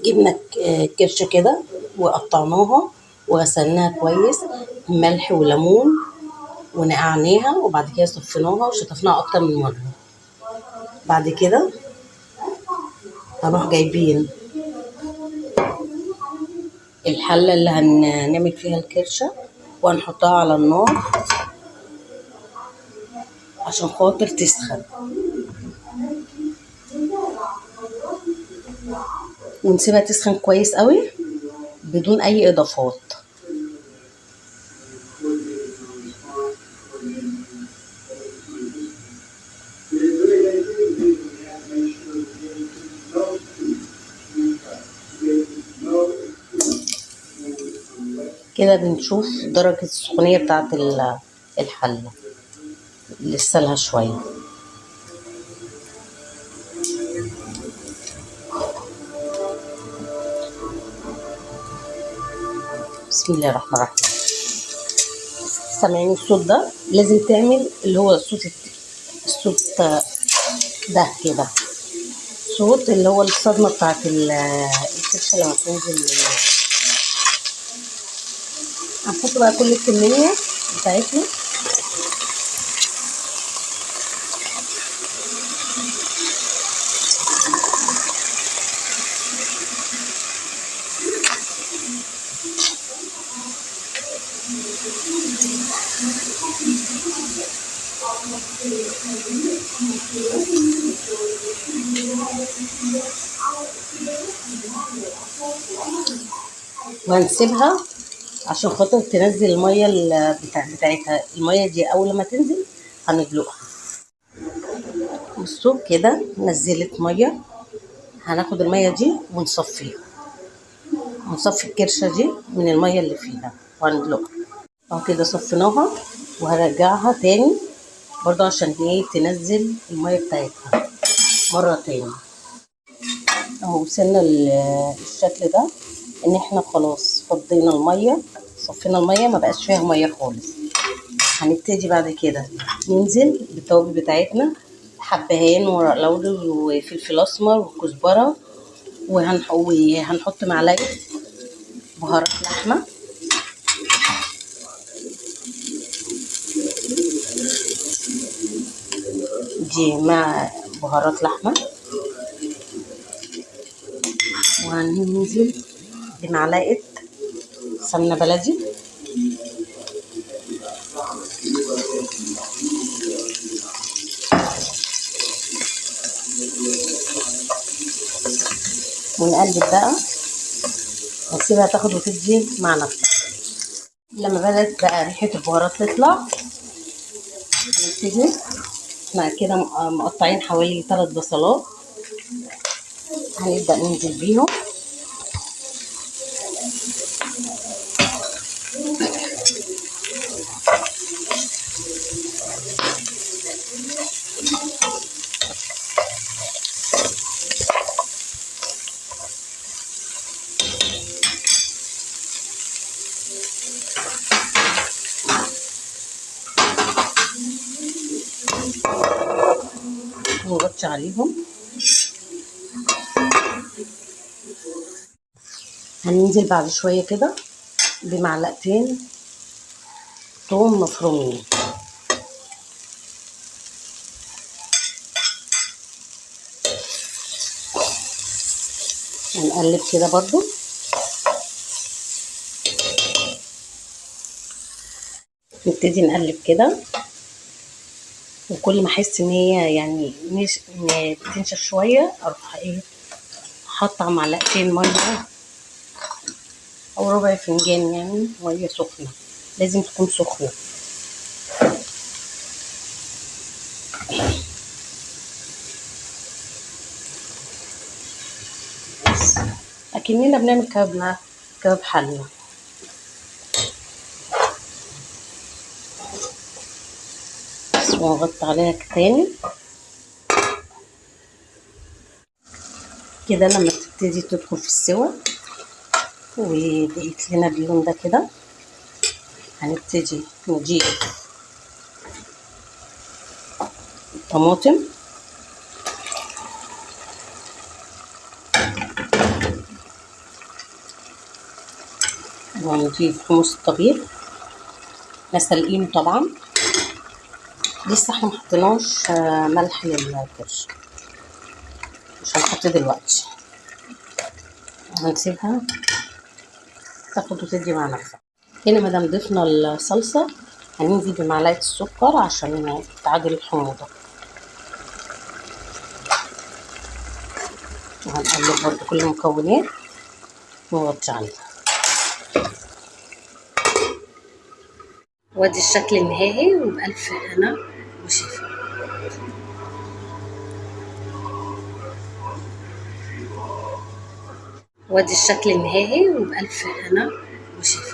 جبنا كرشه كده وقطعناها وغسلناها كويس ملح وليمون ونقعناها، وبعد كده صفيناها وشطفناها اكتر من مرة. بعد كده هنروح جايبين الحلة اللي هنعمل فيها الكرشه وهنحطها على النار عشان خاطر تسخن، ونسيبها تسخن كويس قوي بدون اي اضافات. كده بنشوف درجة السخونية بتاعت الحلة، لسه لها شوية. بسم الله الرحمن الرحيم. سامعين الصوت ده؟ لازم تعمل اللي هو الصوت ده كده، صوت اللي هو الصدمة بتاعت الكرشة لما بتنزل من النار. هنحط بقى كل الكمية بتاعتنا. وهنسيبها عشان خاطر تنزل المية بتاعتها. المية دي اول ما تنزل هندلقها. بصوا كده نزلت مية، هناخد المية دي ونصفيها، ونصفي الكرشه دي من المية اللي فيها وهندلقها. اهو كده صفيناها، وهرجعها تاني برضه عشان هي تنزل المية بتاعتها مرة تاني. اهو وصلنا للشكل ده، ان احنا خلاص فضينا المية، صفينا المية، ما بقاش فيها مية خالص. هنبتدي بعد كده ننزل بالتوابل بتاعتنا، حبهان وورق لوري وفلفل اسمر وكزبره، وهنحط معلقه بهارات لحمه، دي مع بهارات لحمه، وهننزل بمعلقه سمنه بلدي، ونقلب بقى ونسيبها تاخد وتدي مع نفسها. لما بدأت بقى ريحة البهارات تطلع، هنبتدي احنا كده مقطعين حوالي 3 بصلات، هنبدأ ننزل بيهم. ونغطي عليهم. هننزل بعد شوية كده بمعلقتين توم مفرومين، ونقلب كده برضو. نبتدي نقلب كده، وكل ما احس ان هي يعني مش بتنشف شوية اروح حاطه معلقتين مية او ربع فنجان يعني مية سخنة، لازم تكون سخنة. بس اكننا بنعمل كباب حله. ونغطي عليها تاني كده. لما تبتدي تدخل في السوا وبقيت لنا باللون ده كده، هنبتدي نضيف الطماطم. وهنضيف حمص الطبيخ، مسلقينه طبعا. لسه احنا محطيناش ملح للكرش، مش هنحط دلوقتي، هنسيبها تاخد وتدي مع نفسها. هنا مادام ضفنا الصلصة هننزل بمعلقة السكر عشان تعادل الحموضة، وهنقلب برضو كل المكونات ونغطي عليها. وادي الشكل النهائي، وبألف هنا وشفا. وادي الشكل النهائي، وبألف هنا وشفا.